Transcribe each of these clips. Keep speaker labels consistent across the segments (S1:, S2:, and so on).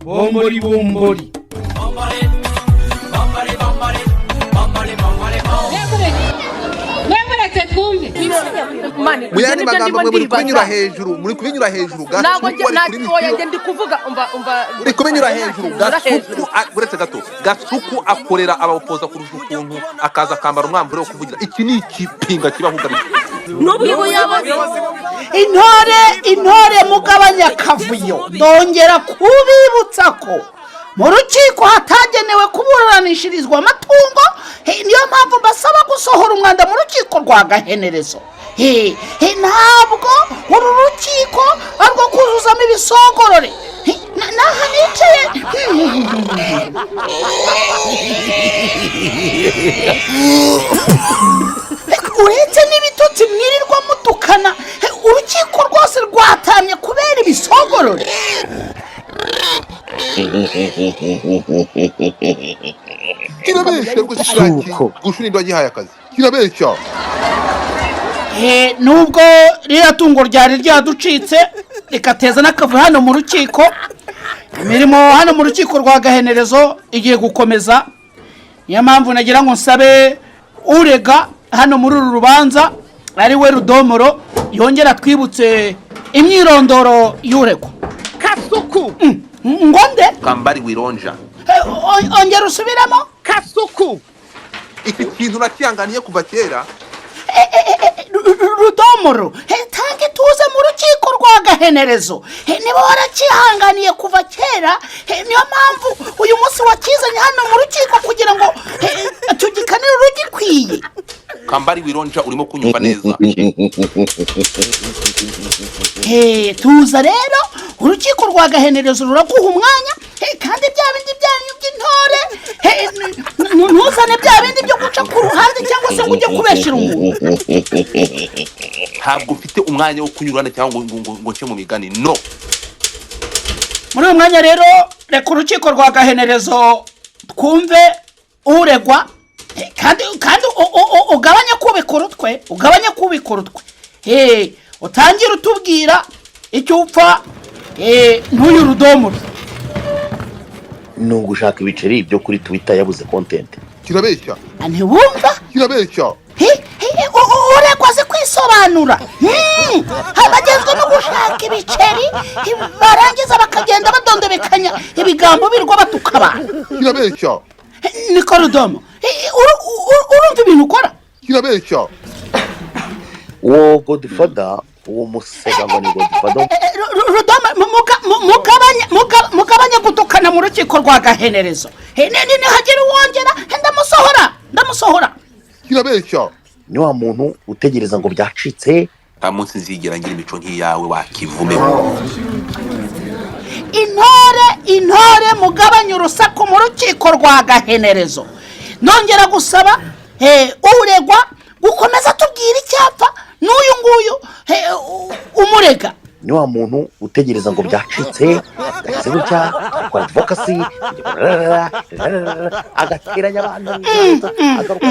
S1: Bombori bombori.
S2: Mwemeretse twumve.
S3: Mu yandi magambo, mwe muri kubinyura hejuru, muri kubinyura hejuru.
S4: Ntabwo
S3: Gasuku ari kuri
S4: oya,
S3: misiyo.
S4: Njye ndi kuvuga, umva, umva.
S3: Uri kubinyura hejuru.
S4: Nyura
S3: Gasuku
S4: hejuru.
S3: Uretse gato, Gasuku akorera abawopoza kurusha ukuntu akaza akambara umwambaro wo kuvugira. Iki ni ikipinga kibahugarije.
S4: N'ubuyobozi.
S5: Intore, intore, mugabanya akavuyo. Ndongera kubibutsa ko mu rukiko hatagenewe kuburanishirizwa amatungo. Niyo mpamvu mbasaba gusohora umwanda mu rukiko rwa Gahenerezo. Ntabwo uru rukiko ari urwo kuzuzamo ibisogorore. N'aha nicaye. Uretse n'ibitutsi mwirirwa mutukana, urukiko rwose rwatamye kubera ibisogorore.
S3: Kirabeshya rwose kiriya.
S6: Suko.
S3: Gushura wagihaye akazi, kirabeshya.
S5: Nubwo ririya tungo ryari ryaducitse rikateza n'akavuyo hano mu rukiko, imirimo hano mu rukiko rwa Gahenerezo igiye gukomeza. Niyo mpamvu nagira ngo nsabe urega hano muri uru rubanza, ari we Rudomoro, yongera twibutse imyirondoro y'uregwa.
S1: Kasuku.
S5: Ngo nde?
S3: Kambari wironja.
S5: Ongera usubiremo.
S1: Kasuku.
S3: Iki kintu nakihanganiye kuva kera.
S5: Rudomoro, tanga ituze mu rukiko rwa Gahenerezo. Niba warakihanganiye kuva kera, niyo mpamvu uyu munsi wakizanye hano mu rukiko kugira ngo tugikanire urugikwiye.
S3: Kambari wironja, urimo kunyumva neza?
S5: Tuza rero, urukiko rwa Gahenerezo ruraguha umwanya. Kandi bya bindi byanyu by'intore, ntuzane bya bindi byo guca ku ruhande cyangwa se ngo ujye kubeshyira umuntu.
S3: Ntabwo mfite umwanya wo kunyurana cyangwa ngo nce mu migani, no.
S5: Muri uyu mwanya rero, reka urukiko rwa Gahenerezo twumve uregwa. Kandi ugabanye kubikora utwe, ugabanye kubikora utwe. Utangire utubwira icyo upfa n'uyu Rudomoro.
S6: Ni ugushaka ibiceri byo kuri Twitter, yabuze content.
S3: Kirabeshya.
S5: Ntiwumva?
S3: Kirabeshya.
S5: Uregwa azi kwisobanura. Bagenzwa no gushaka ibiceri, barangiza bakagenda badondobekanya ibigambo birwa batuka abantu.
S3: Kirabeshya.
S5: Niko Rudomo, urumva ibintu ukora?
S3: Kirabeshya.
S6: Uwo Godfather, uwo musega ngo ni Godfather.
S5: Rudomo, mugabanye gutukana mu rukiko rwa Gahenerezo. Nihagira uwongera, ndamusohora, ndamusohora.
S3: Kirabeshya.
S6: Ni wa muntu utegereza ngo byacitse.
S3: Nta munsi nzigera ngira imico nk'iyawe, wakivumeho.
S5: Intore, intore, mugabanye urusaku mu rukiko rwa Gahenerezo. Nongera gusaba uregwa gukomeza tubwira icyapa n'uyu nguyu umurega.
S6: Ni wa muntu utegereza ngo byacitse, gahise gutya akora advocacy, agateranya abantu, agaruka.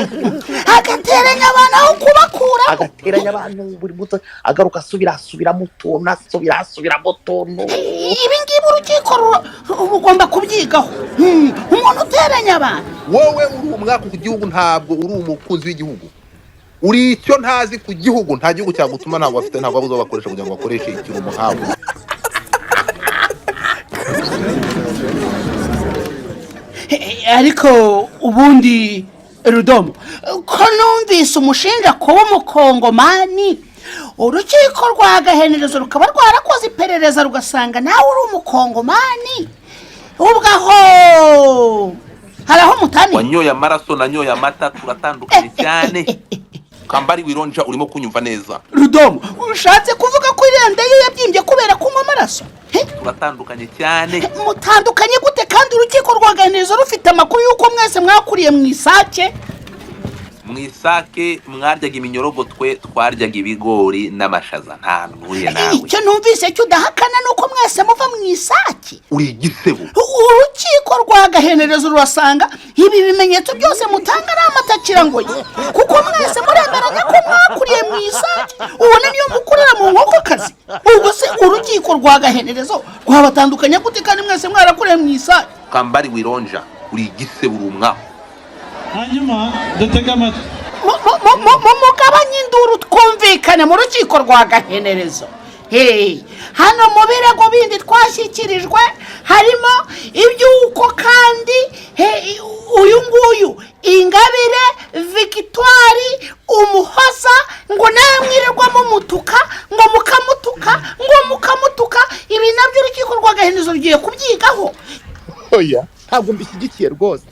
S5: Agateranya abantu aho kubakura.
S6: Agateranya abantu buri munsi, agaruka asubira asubiramo utuntu, asubira asubiramo utuntu.
S5: Ibi ngibi urukiko rugomba kubyigaho. Umuntu uteranya abantu.
S3: Wowe uri umwaka ku gihugu, ntabwo uri umukunzi w'igihugu, uri icyo ntazi ku gihugu. Nta gihugu cyagutuma, ntabwo bafite, ntabwo babuze aho bakoresha kugira ngo bakoreshe ikirumo nkawe.
S5: Ariko ubundi Rudomo, ko numvise umushinja kuba umukongomani, urukiko rwa Gahenerezo rukaba rwarakoze iperereza rugasanga nawe uri umukongomani, ubwo aho hari aho mutaniye?
S3: Wanyoye amaraso, nanyoye amata, turatandukanye cyane. Kambari wironja, urimo kunyumva neza?
S5: Rudomo, ushatse kuvuga ko iriya nda ye yabyimbye kubera kunywa amaraso?
S3: Turatandukanye cyane.
S5: Mutandukanye gute kandi urukiko rwa Gahenerezo rufite amakuru y'uko mwese mwakuriye mu isake?
S3: Mu isake mwaryaga iminyorogotwe, twaryaga ibigori n'amashaza. Nta hantu mpuriye nawe.
S5: Icyo numvise cyo udahakana ni uko mwese muva mu isake.
S3: Uri igisebo.
S5: Urukiko rwa Gahenerezo rurasanga ibi bimenyetso byose mutanga ari amatakirangoyi, kuko mwese muremeranya ko mwakuriye mu isake, ubona niyo mukurira mu nkokokazi. Ubwo se urukiko rwa Gahenerezo rwabatandukanya gute kandi mwese mwarakuriye mu isake?
S3: Kambari wironja, uri igisebo, uri umwaku.
S2: Hanyuma dutege amatwi.
S5: Mugabanye induru, twumvikane mu rukiko rwa Gahenerezo. Hey, hano mu birego bindi twashyikirijwe harimo iby'uko kandi he, uyu nguyu Ingabire Victoire Umuhoza ngo nawe mwirirwa mumutuka, ngo mukamutuka, ngo mukamutuka. Ibi nabyo urukiko rwa Gahenerezo rugiye kubyigaho.
S6: Oya, ntabwo mbishyigikiye rwose.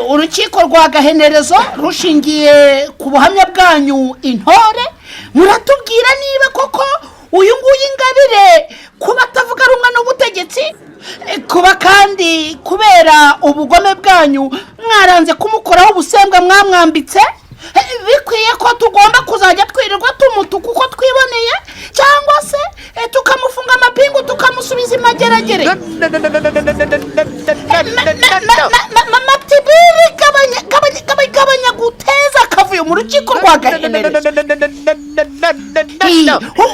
S5: Urukiko rwa Gahenerezo rushingiye ku buhamya bwanyu intore, muratubwira niba koko uyu nguyu Ingabire kuba atavuga rumwe n'ubutegetsi, kuba kandi kubera ubugome bwanyu mwaranze kumukoraho ubusembwa mwamwambitse, bikwiye ko tugomba kuzajya twirirwa tumutuka uko twiboneye, cyangwa se tukamufunga amapingu tukamusubiza imageragere. Matibiri, gabanya, gabanya, gabanya, gabanya guteza akavuyo mu rukiko rwa Gahenerezo.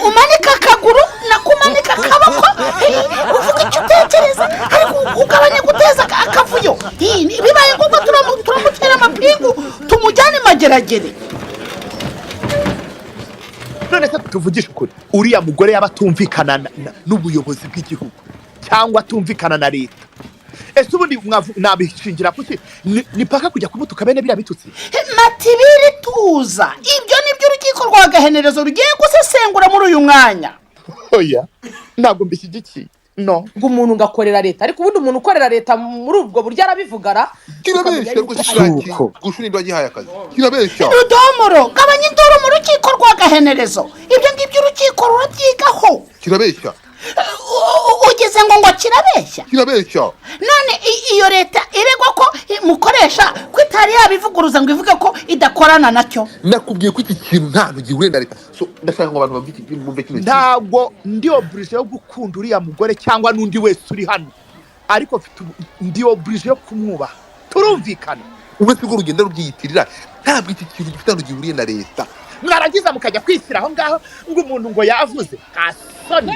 S5: Umanika akaguru nakumanika akaboko, uvuga icyo utekereza, ariko ugabanya guteza akavuyo. Bibaye ngombwa turamutera amapingu tumujyane mageragere.
S6: None se tuvugishe ukuri, uriya mugore yaba atumvikana n'ubuyobozi bw'igihugu cyangwa atumvikana na leta, ese ubundi nabishingira kuki? Ni paka kujya kumutuka bene biriya bitutsi?
S5: Matibiri, tuza. Ibyo nibyo urukiko rwa Gahenerezo rugiye gusesengura muri uyu mwanya.
S6: Oya, ntabwo mbishyigikiye, no.
S4: Ngo umuntu ngakorera leta, ariko ubundi umuntu ukorera leta muri ubwo buryo arabivugara.
S3: Kirabeshya rwose kiriya.
S6: Suko.
S3: Gushura inda wagihaye akazi, kirabeshya.
S5: Rudomoro, gabanya induru mu rukiko rwa Gahenerezo. Ibyo ngibyo urukiko rurabyigaho.
S3: Kirabeshya.
S5: Ugeze ngo kirabeshya?
S3: Kirabeshya.
S5: None iyo leta iregwa ko mukoresha ko itari yabivuguruza ngo ivuge ko idakorana nacyo?
S3: Nakubwiye ko iki kintu nta hantu gihuriye na leta. So ndashaka ngo abantu bumve kino kintu.
S6: Ntabwo ndi obligé yo gukunda uriya mugore cyangwa n'undi wese uri hano, ariko mfite ndi obligé yo kumwubaha, turumvikana?
S3: Uretse urwo rugenda rubyiyitirira, ntabwo iki kintu gifite ahantu gihuriye na leta.
S6: Mwarangiza mukajya kwishyira aho ngaho ngo umuntu ngo yavuze, nta soni.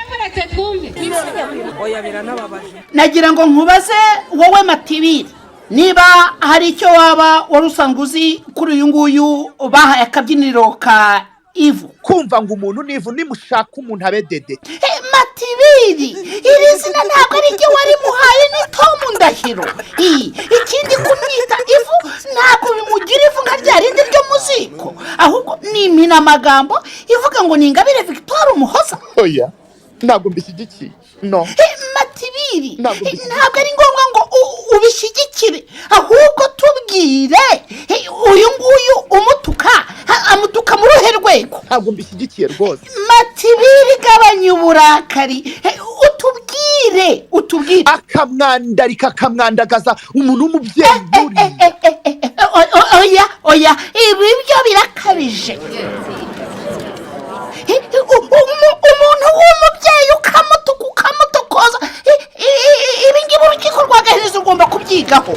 S4: Oya, biranababaje.
S5: Nagira ngo nkubaze wowe Matibiri niba hari icyo waba wari usanzwe uzi kuri uyu nguyu bahaye akabyiniro ka Ivu.
S6: Kumva ngo umuntu n'ivu, nimushaka umuntu abe dede.
S5: Matibiri, iri zina ntabwo ari ryo warimuhaye, ni Tomu Ndahiro. Ikindi, kumwita Ivu ntabwo bimugira ivu nka rya rindi ryo mu ziko, ahubwo ni impinamagambo ivuga ngo ni Ingabire Victoire Umuhoza.
S6: Oya, ntabwo mbishyigikiye, no.
S5: Matibiri,
S6: Ntabwo mbishyigikiye.
S5: ntabwo ari ngombwa ngo ubishyigikire, ahubwo tubwire, uyu nguyu umutuka amutuka mu ruhe rwego?
S6: Ntabwo mbishyigikiye rwose.
S5: Matibiri, gabanya uburakari. Utubwire, utubwire.
S6: Akamwandarika, akamwandagaza umuntu w'umubyeyi yuriye.
S5: Oya, oya, ibi byo birakabije. Umuntu w'umubyeyi ukamutuka, ukamutokoza. Ibi ngibi urukiko rwa Gaherezo rugomba kubyigaho.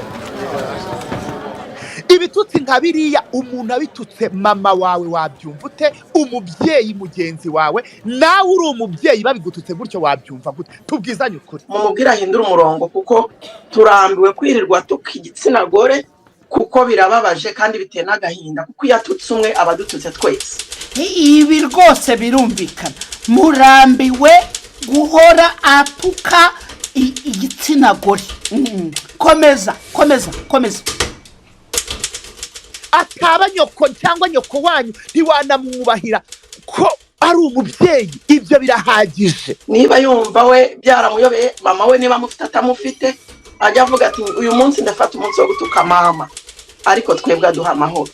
S6: Ibitutsi nka biriya, umuntu abitutse mama wawe wabyumva ute? Umubyeyi mugenzi wawe, nawe uri umubyeyi, babigututse gutyo wabyumva gute? Tubwizanye ukuri.
S7: Mumubwire ahindure umurongo, kuko turambiwe kwirirwa tuka igitsina gore, kuko birababaje kandi biteye n'agahinda, kuko iyo atutse umwe aba adututse twese.
S5: Ibi rwose birumvikana, murambiwe guhora atuka igitsina gore. Komeza, komeza, komeza.
S6: Ataba nyoko cyangwa nyoko wanyu, ntiwanamwubahira ko ari umubyeyi? Ibyo birahagije.
S7: Niba yumva we byaramuyobeye, mama we niba amufite atamufite, ajya avuga ati uyu munsi ndafata umunsi wo gutuka mama, ariko twebwe aduha amahoro.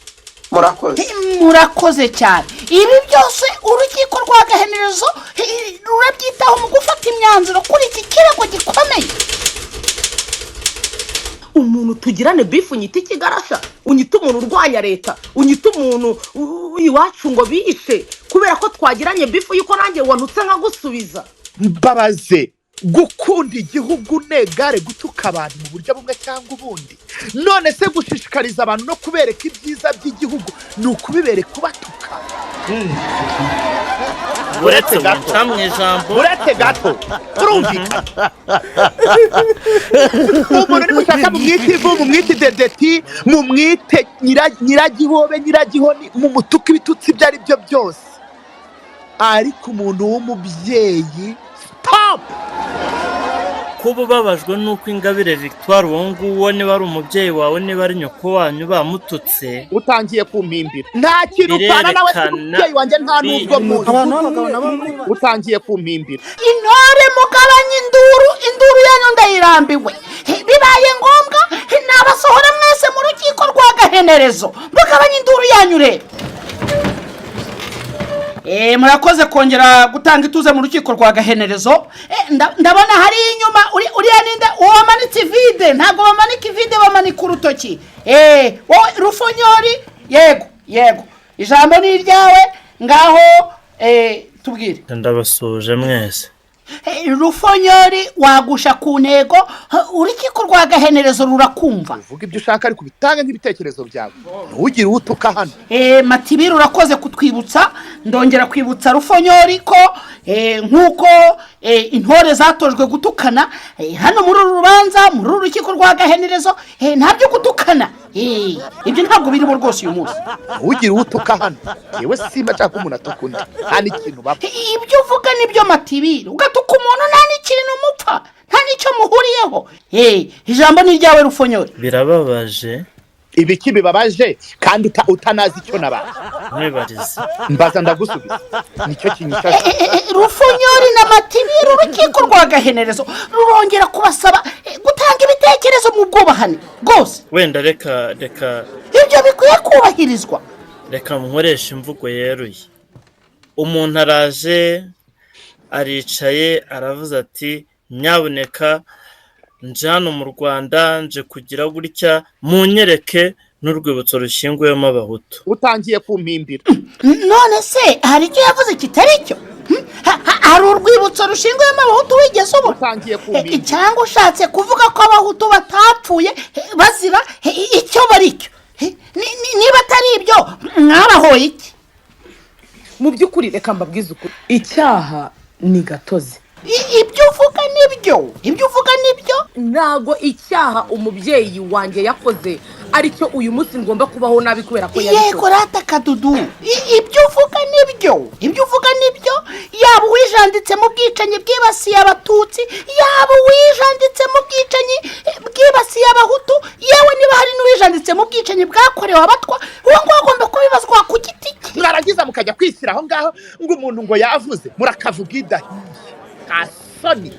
S7: Murakoze.
S5: Murakoze cyane. Ibi byose urukiko rwa Gahenerezo rurabyitaho mu gufata imyanzuro kuri iki kirego gikomeye.
S4: Umuntu tugirane beef, unyita ikigarasha, unyita umuntu urwanya leta, unyite umuntu iwacu ngo bishe kubera ko twagiranye bifu yuko nanjye wanutse nkagusubiza.
S6: Mbabaze, gukunda igihugu negare gutuka abantu mu buryo bumwe cyangwa ubundi? None se gushishikariza abantu no kubereka ibyiza by'igihugu ni ukubibereka ubatuka?
S8: Uretse
S6: gato.
S8: winca mu ijambo.
S6: Uretse gato, turumvikana. Umuntu nimushaka mumwite ivu, mumwite dedeti, mumwite nyiragihobe, nyiragihoni, mumutuke ibitutsi ibyo ari byo byose, ariko umuntu w'umubyeyi, stop.
S8: Kuba ubabajwe n'uko Ingabire Victoire, uwo nguwo, niba ari umubyeyi wawe, niba ari nyoko wanyu, bamututse.
S6: Utangiye kumpimbira. Nta kintu upfana nawe, si
S8: Birerekana
S6: umubyeyi wanjye, nta n'ubwo muzi.
S9: Abantu b'abagabo nabo
S6: Utangiye kumpimbira.
S5: Intore, mugabanye induru, induru yanyu ndayirambiwe. Bibaye ngombwa nabasohora mwese mu rukiko rwa Gahenerezo. Mugabanye induru yanyu rero. Murakoze kongera gutanga ituze mu rukiko rwa Gahenerezo. Ndabona hari inyuma uriya ninde, uwo wamanitse ivide? Ntabwo bamanika ivide, bamanika urutoki. Wowe Rufonyori, yego yego, ijambo ni iryawe, ngaho tubwire.
S8: Ndabasuhuje mwese.
S5: Rufonyori, wagusha ku ntego, urukiko rwa Gahenerezo rurakumva.
S6: Uvuga ibyo ushaka, ariko ubitange nk'ibitekerezo byawe, ntugire uwo utuka hano.
S5: Matibiri, urakoze kutwibutsa. Ndongera kwibutsa Rufonyori ko nk'uko intore zatojwe gutukana, hano muri uru rubanza, muri uru rukiko rwa Gahenerezo, nta byo gutukana. Ibyo ntabwo birimo rwose uyu munsi.
S6: Ntugire uwo utuka hano. Yewe, simba nshaka ko umuntu atuka undi, nta n'ikintu bapfa.
S5: Ibyo uvuga nibyo, Matibiri, ugatuka umuntu nta n'ikintu mupfa, nta n'icyo muhuriyeho. Ijambo ni iryawe, Rufonyori.
S8: Birababaje.
S6: Ibiki bibabaje kandi utanazi icyo nabaye?
S8: Nkwibarize.
S6: Mbaza ndagusubiza, nicyo kinyicaza.
S5: Rufonyori na Matibiri, urukiko rwa Gahenerezo rurongera kubasaba gutanga ibitekerezo mu bwubahane rwose.
S8: Wenda reka
S5: Ibyo bikwiye kubahirizwa.
S8: Reka nkoreshe imvugo yeruye. Umuntu araje, aricaye, aravuze ati: "Nyabuneka, nje hano mu Rwanda, nje kugira gutya, munyereke n'urwibutso rushyinguyemo Abahutu."
S6: Utangiye kumpimbira.
S5: None se hari icyo yavuze kitari cyo? Hari urwibutso rushinguyemo Abahutu wigeze ubona?
S6: Utangiye kumpimbira.
S5: Cyangwa ushatse kuvuga ko Abahutu batapfuye bazira icyo bari cyo? Niba atari ibyo, mwabahoye iki?
S4: Mu by'ukuri, reka mbabwize ukuri, icyaha ni gatozi.
S5: Ibyo uvuga nibyo, ibyo uvuga nibyo.
S4: Ntabwo icyaha umubyeyi wanjye yakoze aricyo uyu munsi ngomba kubaho nabi kubera ko
S5: Yego.
S4: yabikoze.
S5: Rata kadudu, ibyo uvuga nibyo, ibyo uvuga nibyo. Yaba uwijanditse mu bwicanyi bwibasiye Abatutsi, yaba uwijanditse mu bwicanyi bwibasiye Abahutu, yewe niba hari n'uwijanditse mu bwicanyi bwakorewe Abatwa, uwo nguwo agomba kubibazwa ku giti cye.
S6: Mwarangiza mukajya kwishyira aho ngaho ngo umuntu ngo yavuze, murakavuga idahiye, nta soni.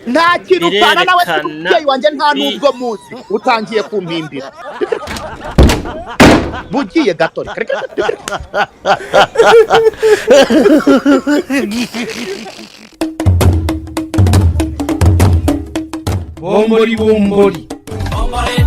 S6: Nta kintu upfana nawe, si
S8: Birerekana
S6: umubyeyi wanjye, nta n'ubwo muzi. Utangiye kumpimbira. Bugiye gato, reka.
S1: Bombori bombori.
S10: Bombori.